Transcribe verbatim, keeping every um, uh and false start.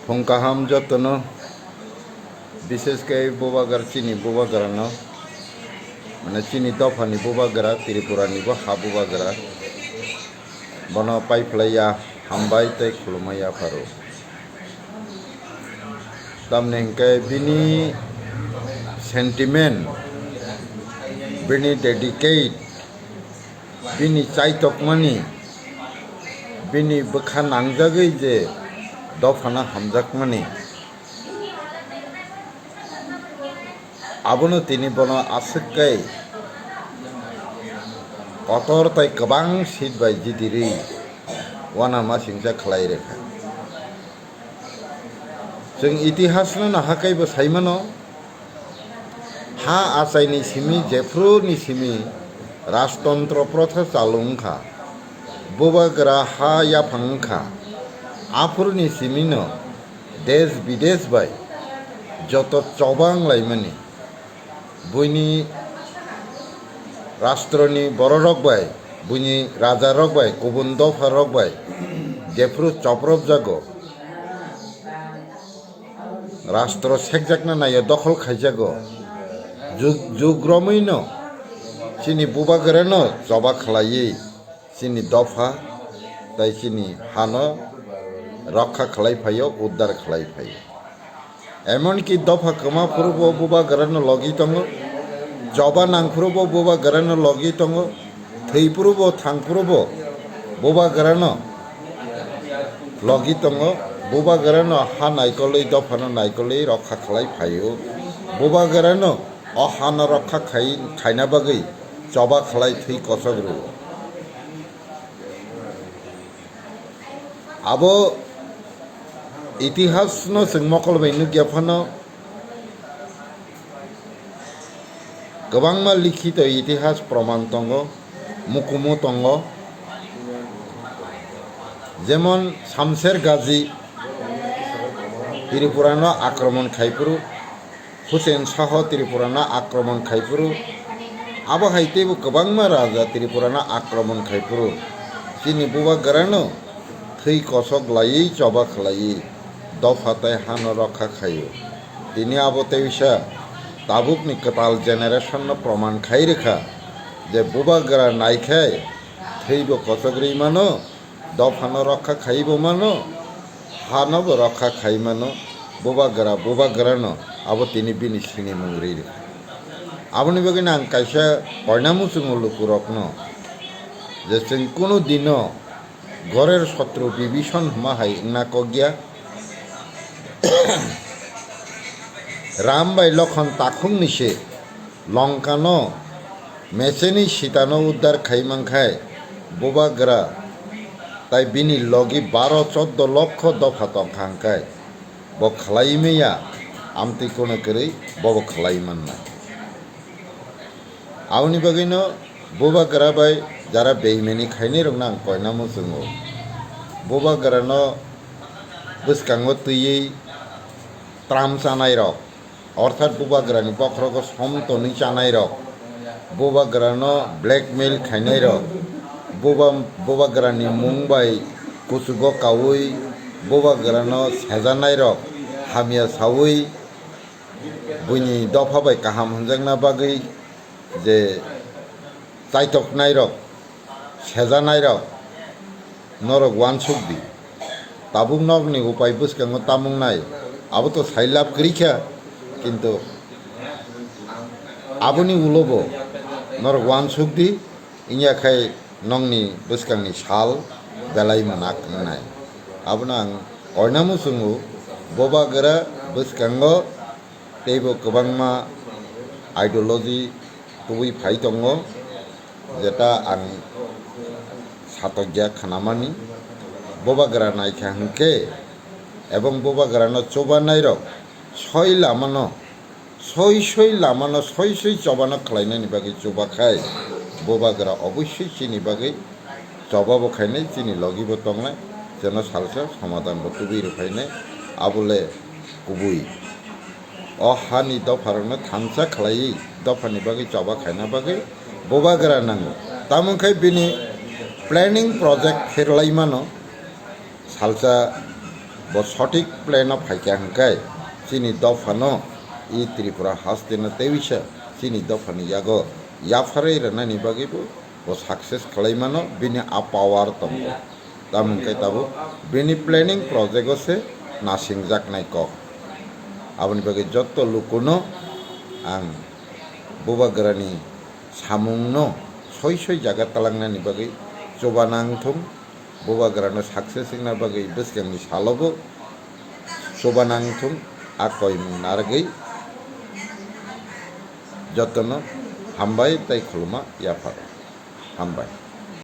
Phung kaham jotono, bishesh khe bubagra chini bubagrano, mane chini dophani bubagra, Tripurani bo ha bubagra, bono paiphlaiya hambai tei khulumaiya pharo. Tamni hwnkhe bini sentiment, bini dedicate, bini chaitokmani, bini bwkha nangjagwi je dophano hamjakmani, abono tini bono aswk khe kotor tei kwbang seat bai jidirwi uanama singcha khlai rwkha. Chwng itihasno nahakaibo saimano, ha achaini simi jephuruni simi rajtontro protha chalu wngkha, bubagra ha yaphang wngkha, aphuruni simino desh bidesh bai joto choba wnglaimani, buini rastroni bororok bai, buini rajarok bai, kubun dopharok bai jephuru chopropjago, rastro sekjakna naio, dokhol khaijago. Jug, jug romwino chini bubagrano choba khlaiwi chini dopha tei chini hano rokha khlai phaio, uddar khlai phaio. Emonki dopha kwma phuru bo bubagrano logi tongo, choba nang phuru bo bubagrano logi tongo, thwi phuru bo thang phuru bo bubagrano logi tongo, bubagrano ha naikolwi, dophano naikolwi rokha khlai phaio, bubagrano o hano rokha khai, khaina bagwi choba khlai thwi kochok rwo. Abo itihasno chwng mokol bai nukya phano, kwbangma likhito itihas proman tongo, mukumu tongo, jemon Shamsher Gazi Tripurano akromon khai phuru, Hussein Saho Tripurano akromon khai phuru, abo hai teibo kwbangma raja Tripurano akromon khai phuru, chini bubagrano thwi kosok laiwi choba khlaiwi dopha tei hano rokha khaio. Tini abo teisa tabukni kwtal generation no proman khai rwkha je bubagra naikhai thwibo kosok rwi mano, dophano rokha khaibo mano, hanobo rokha khai mano, bubagra bubagrano abo tini bini sinimung rwi rwkha. Aboni bagwino ang kaisa koina muchungo lukurokno je chwng kunu dino gorer sotro Bibhishon hwnma hai wngna kok ya. Ram bai Lokhon takhukni se Lonkano mecheni Sitano uddar khai mankhai bubagra tai bini logi baro choddo lokho dopha tongkha hwnkhe bo khlai maya amtwi kono kwrwi bobo khlai mannai. Aboni bagwino bubagra bai jara beimani khainairokno ang koina muchungo. Bubagrano bwskango twiwi tram chanairok, orthat bubagrani bokhorogo som tonwi chanairok, bubagrano blackmail khainairok, buba-, bubagrani mung bai kuchugo kaui bubagrano sejanairok, hamya saui buini dopha bai kaham hwnjakna bagwi je chaitoknairok, sejanairok norok uansuk di. Tabuk nokni upai bwskango tamungnai, abo to sai lab kwrwi kha, kintu aboni ulo bo norok uansuk di, wngya khai nokni bwskangni sal belai mwnak wngnai. Abono ang koina muchungo, bubagra bwskango teibo kwbangma ideology tubui phai tongo, jeta ang satokya khnamani. Bubagra naikha hwnkhe ebong bubagrano chubanairok soi lamano, soi soi lamano, soi soi chobano khlainani bagwi chubakhai bubagra oboisoi chini bagwi choba bo khainai, chini logi bo tongnai, chwngno salsa somadhan bo tubui rwphainai, abole kubui. O hani dopharokno thansa khlaiwi dophani bagwi choba khaina bagwi bubagra nango. Tamo khe bini planning project phirlai mano, salsa Bo sothik plan o phaikha hwnkhe chini dophano, i Tripura hasteno tei wisa chini dophani yago yapharwi rwnani bagwi bo, bo success khlai mano, bini a power tongo. Tamo hwnkhe tabuk bini planning project o se nasingjaknai kok. Aboni bagwi jotto lukuno ang Bubagrani samungno soi soi jaga talangnani bagwi chuba nangthung, Bubagrano success wngna bagwi bwskangni salobo chuba nangthung, a koimung narwgwi jotono hambai tei khuluma yapharo. Hambai.